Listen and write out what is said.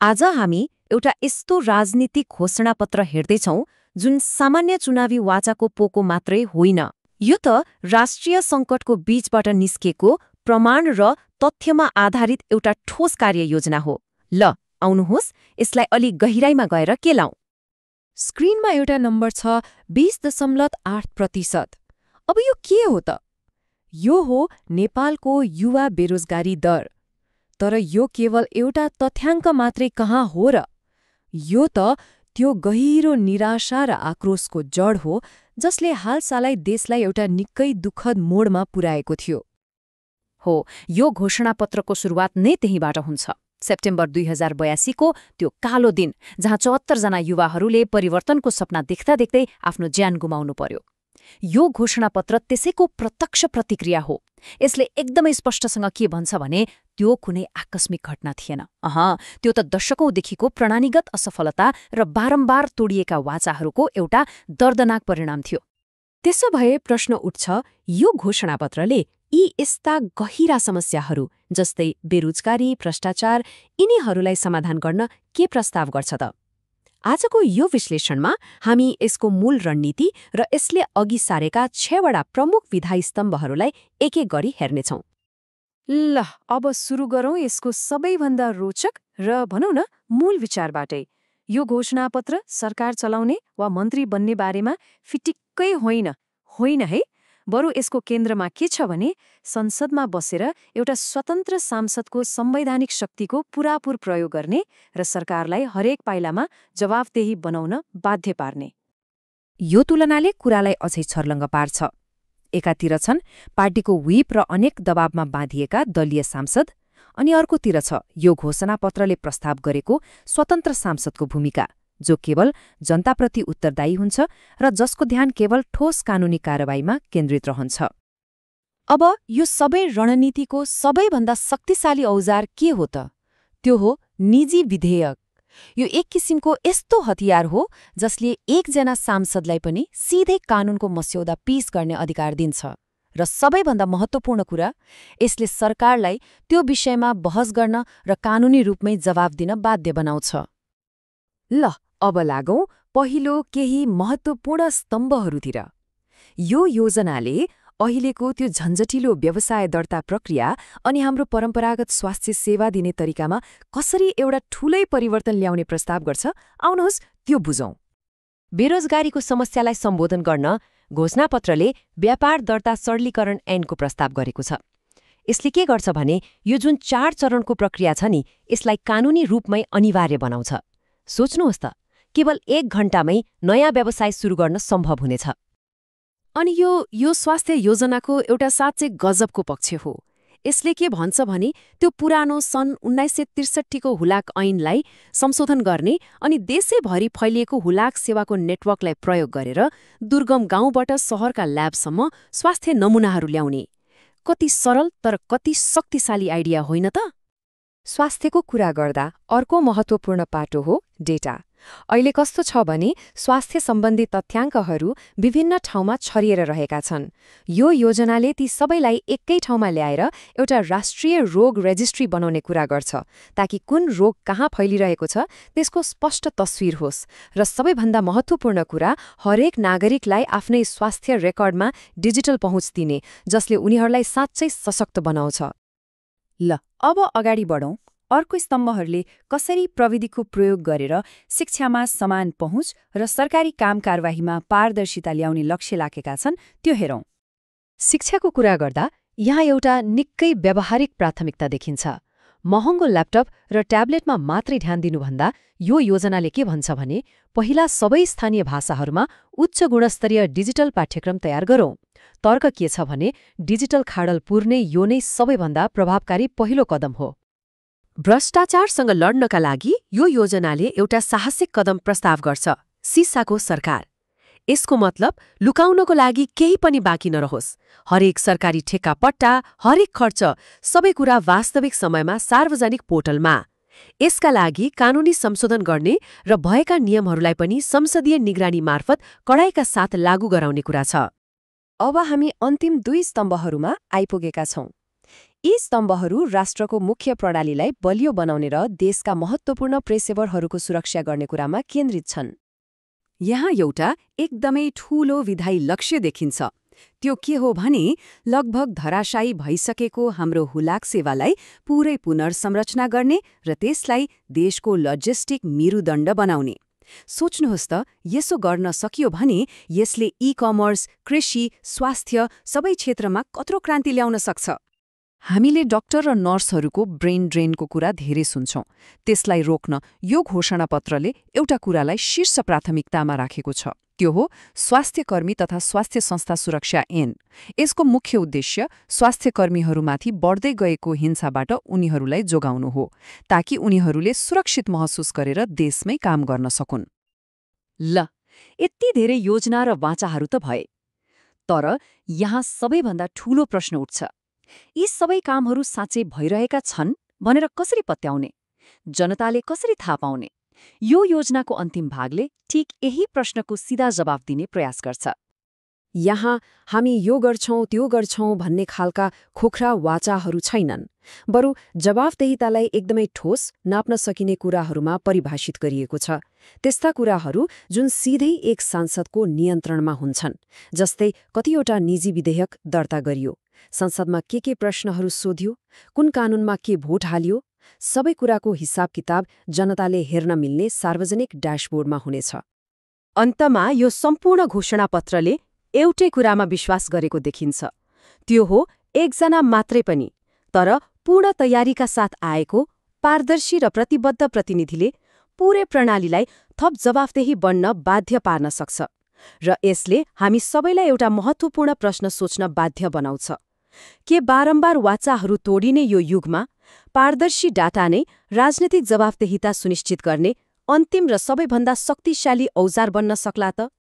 आज हामी एउटा यस्तो राजनीतिक घोषणापत्र हेर्दैछौं जुन सामान्य चुनावी वाचाको पोको मात्रै होइन। यो त राष्ट्रिय सङ्कटको बीचबाट निस्केको प्रमाण र तथ्यमा आधारित एउटा ठोस कार्ययोजना हो। ल आउनुहोस् यसलाई अलि गहिराईमा गएर केलाउँ। स्क्रिनमा एउटा नम्बर छ 20.8%। अब यो के हो त? यो हो नेपालको युवा बेरोजगारी दर। तर यो केवल एउटा तथ्याङ्क मात्रै कहाँ हो र? यो त त्यो गहिरो निराशा र आक्रोशको जड हो जसले हालसालै देशलाई एउटा निकै दुःखद मोडमा पुर्याएको थियो। हो, यो घोषणापत्रको सुरुवात नै त्यहीबाट हुन्छ। सेप्टेम्बर 2082 को त्यो कालो दिन जहाँ 74 जना युवाहरूले परिवर्तनको सपना देख्दा देख्दै आफ्नो ज्यान गुमाउनु पर्यो। यो घोषणापत्र त्यसैको प्रत्यक्ष प्रतिक्रिया हो। यसले एकदमै स्पष्टसँग के भन्छ भने त्यो कुनै आकस्मिक घटना थिएन। त्यो त दशकौंदेखिको प्रणालीगत असफलता र बारम्बार तोडिएका वाचाहरूको एउटा दर्दनाक परिणाम थियो। त्यसो भए प्रश्न उठ्छ, यो घोषणापत्रले यी यस्ता गहिरा समस्याहरू जस्तै बेरोजगारी, भ्रष्टाचार यिनीहरूलाई समाधान गर्न के प्रस्ताव गर्छ त? आजको यो विश्लेषणमा हामी यसको मूल रणनीति र यसले अघि सारेका 6वटा प्रमुख विधायी-स्तम्भहरूलाई एक एक गरी हेर्नेछौँ। ल अब सुरु गरौँ यसको सबैभन्दा रोचक र भनौँ न मूल विचारबाटै। यो घोषणापत्र सरकार चलाउने वा मन्त्री बन्ने बारेमा फिटिक्कै होइन है। बरु यसको केन्द्रमा के छ भने संसदमा बसेर एउटा स्वतन्त्र सांसदको संवैधानिक शक्तिको पूरापूर प्रयोग गर्ने र सरकारलाई हरेक पाइलामा जवाफदेही बनाउन बाध्य पार्ने। यो तुलनाले कुरालाई अझै छर्लङ्ग पार्छ। एकातिर छन् पार्टीको व्हिप र अनेक दबावमा बाँधिएका दलीय सांसद, अनि अर्कोतिर छ यो घोषणापत्रले प्रस्ताव गरेको स्वतन्त्र सांसदको भूमिका, जो केवल जनताप्रति उत्तरदायी हुन्छ र जसको ध्यान केवल ठोस कानूनी कारबाहीमा केन्द्रित रहन्छ। अब यो सबै रणनीतिको सबैभन्दा शक्तिशाली औजार के हो त? त्यो हो निजी विधेयक। यो एक किसिमको यस्तो हतियार हो जसले एकजना सांसदलाई पनि सिधै कानूनको मस्यौदा पेश गर्ने अधिकार दिन्छ। र सबैभन्दा महत्त्वपूर्ण कुरा, यसले सरकारलाई त्यो विषयमा बहस गर्न र कानूनी रूपमै जवाफ दिन बाध्य बनाउँछ। ल अब लागौं पहिलो केही महत्त्वपूर्ण स्तम्भहरूतिर। यो योजनाले अहिलेको त्यो झन्झटिलो व्यवसाय दर्ता प्रक्रिया अनि हाम्रो परम्परागत स्वास्थ्य सेवा दिने तरिकामा कसरी एउटा ठूलै परिवर्तन ल्याउने प्रस्ताव गर्छ, आउनुहोस् त्यो बुझौं। बेरोजगारीको समस्यालाई सम्बोधन गर्न घोषणापत्रले व्यापार दर्ता सरलीकरण ऐनको प्रस्ताव गरेको छ। यसले के गर्छ भने यो जुन 4 चरणको प्रक्रिया छ नि, यसलाई कानूनी रूपमै अनिवार्य बनाउँछ। सोच्नुहोस् त, केवल 1 घण्टामै नयाँ व्यवसाय सुरु गर्न सम्भव हुनेछ। अनि यो स्वास्थ्य योजनाको एउटा साँच्चै गजबको पक्ष हो। यसले के भन्छ भने त्यो पुरानो सन् 1963 को हुलाक ऐनलाई संशोधन गर्ने अनि देशैभरि फैलिएको हुलाक सेवाको नेटवर्कलाई प्रयोग गरेर दुर्गम गाउँबाट सहरका ल्याबसम्म स्वास्थ्य नमुनाहरू ल्याउने। कति सरल तर कति शक्तिशाली आइडिया होइन त? स्वास्थ्यको कुरा गर्दा अर्को महत्त्वपूर्ण पाटो हो डेटा। अहिले कस्तो छ भने स्वास्थ्य सम्बन्धी तथ्याङ्कहरू विभिन्न ठाउँमा छरिएर रहेका छन्। यो योजनाले ती सबैलाई एकै ठाउँमा ल्याएर एउटा राष्ट्रिय रोग रेजिस्ट्री बनाउने कुरा गर्छ, ताकि कुन रोग कहाँ फैलिरहेको छ त्यसको स्पष्ट तस्विर होस्। र सबैभन्दा महत्त्वपूर्ण कुरा, हरेक नागरिकलाई आफ्नै स्वास्थ्य रेकर्डमा डिजिटल पहुँच दिने, जसले उनीहरूलाई साँच्चै सशक्त बनाउँछ। ल अब अगाडि बढौँ। अर्को स्तम्भहरूले कसरी प्रविधिको प्रयोग गरेर शिक्षामा समान पहुँच र सरकारी काम कारबाहीमा पारदर्शिता ल्याउने लक्ष्य राखेका छन् त्यो हेरौँ। शिक्षाको कुरा गर्दा यहाँ एउटा निकै व्यावहारिक प्राथमिकता देखिन्छ। महँगो ल्यापटप र ट्याब्लेटमा मात्रै ध्यान दिनुभन्दा यो योजनाले के भन्छ भने पहिला सबै स्थानीय भाषाहरूमा उच्च गुणस्तरीय डिजिटल पाठ्यक्रम तयार गरौँ। तर्क के छ भने डिजिटल खाडल पुर्ने यो नै सबैभन्दा प्रभावकारी पहिलो कदम हो। भ्रष्टाचारसँग लड्नका लागि यो योजनाले एउटा साहसिक कदम प्रस्ताव गर्छ, सिसाको सरकार। यसको मतलब लुकाउनको लागि केही पनि बाँकी नरहोस्। हरेक सरकारी ठेक्कापट्टा, हरेक खर्च, सबै कुरा वास्तविक समयमा सार्वजनिक पोर्टलमा। यसका लागि कानूनी संशोधन गर्ने र भएका नियमहरूलाई पनि संसदीय निगरानी मार्फत कडाइका साथ लागू गराउने कुरा छ। अब हामी अन्तिम 2 स्तम्भहरूमा आइपुगेका छौं। यी स्तम्भहरू राष्ट्रको मुख्य प्रणालीलाई बलियो बनाउने र देशका महत्त्वपूर्ण पेशेवरहरूको सुरक्षा गर्ने कुरामा केन्द्रित छन्। यहाँ एउटा एकदमै ठूलो विधायी लक्ष्य देखिन्छ। त्यो के हो भने लगभग धराशायी भइसकेको हाम्रो हुलाक सेवालाई पूरै पुनर्संरचना गर्ने र त्यसलाई देशको लजिस्टिक मेरुदण्ड बनाउने। सोच्नुहोस् त, यसो गर्न सकियो भने यसले ई-कमर्स, कृषि, स्वास्थ्य सबै क्षेत्रमा कत्रो क्रान्ति ल्याउन सक्छ। हामीले डाक्टर र नर्सहरूको ब्रेन ड्रेनको कुरा धेरै सुन्छौं। त्यसलाई रोक्न यो घोषणापत्रले एउटा कुरालाई शीर्ष प्राथमिकतामा राखेको छ। त्यो हो स्वास्थ्यकर्मी तथा स्वास्थ्य संस्था सुरक्षा ऐन। यसको मुख्य उद्देश्य स्वास्थ्यकर्मीहरूमाथि बढ्दै गएको हिंसाबाट उनीहरूलाई जोगाउनु हो, ताकि उनीहरूले सुरक्षित महसुस गरेर देशमै काम गर्न सकुन्। ल, यति धेरै योजना र वाचाहरू त भए, तर यहाँ सबैभन्दा ठूलो प्रश्न उठ्छ। यी सबै कामहरू साँच्चै भइरहेका छन् भनेर कसरी पत्याउने? जनताले कसरी थाहा पाउने? यो योजनाको अन्तिम भागले ठिक यही प्रश्नको सिधा जवाफ दिने प्रयास गर्छ। यहाँ हामी यो गर्छौं त्यो गर्छौं भन्ने खालका खोखरा वाचाहरू छैनन्, बरु जवाफदेहितालाई एकदमै ठोस, नाप्न सकिने कुराहरूमा परिभाषित गरिएको छ। त्यस्ता कुराहरू जुन सिधै एक सांसदको नियन्त्रणमा हुन्छन्, जस्तै कतिवटा निजी विधेयक दर्ता गरियो, संसदमा के प्रश्नहरू सोधियो, कुन कानूनमा के भोट हालियो, सबै कुराको हिसाब किताब जनताले हेर्न मिल्ने सार्वजनिक ड्याशबोर्डमा हुनेछ। अन्तमा यो सम्पूर्ण घोषणापत्रले एउटै कुरामा विश्वास गरेको देखिन्छ। त्यो हो एकजना मात्रै पनि, तर पूर्ण तयारीका साथ आएको पारदर्शी र प्रतिबद्ध प्रतिनिधिले पूरै प्रणालीलाई थप जवाफदेही बन्न बाध्य पार्न सक्छ। र यसले हामी सबैलाई एउटा महत्त्वपूर्ण प्रश्न सोच्न बाध्य बनाउँछ। के बारम्बार वाचाहरू तोडिने यो युगमा पारदर्शी डाटा नै राजनीतिक जवाफदेहिता सुनिश्चित गर्ने अन्तिम र सबैभन्दा शक्तिशाली औजार बन्न सक्ला त?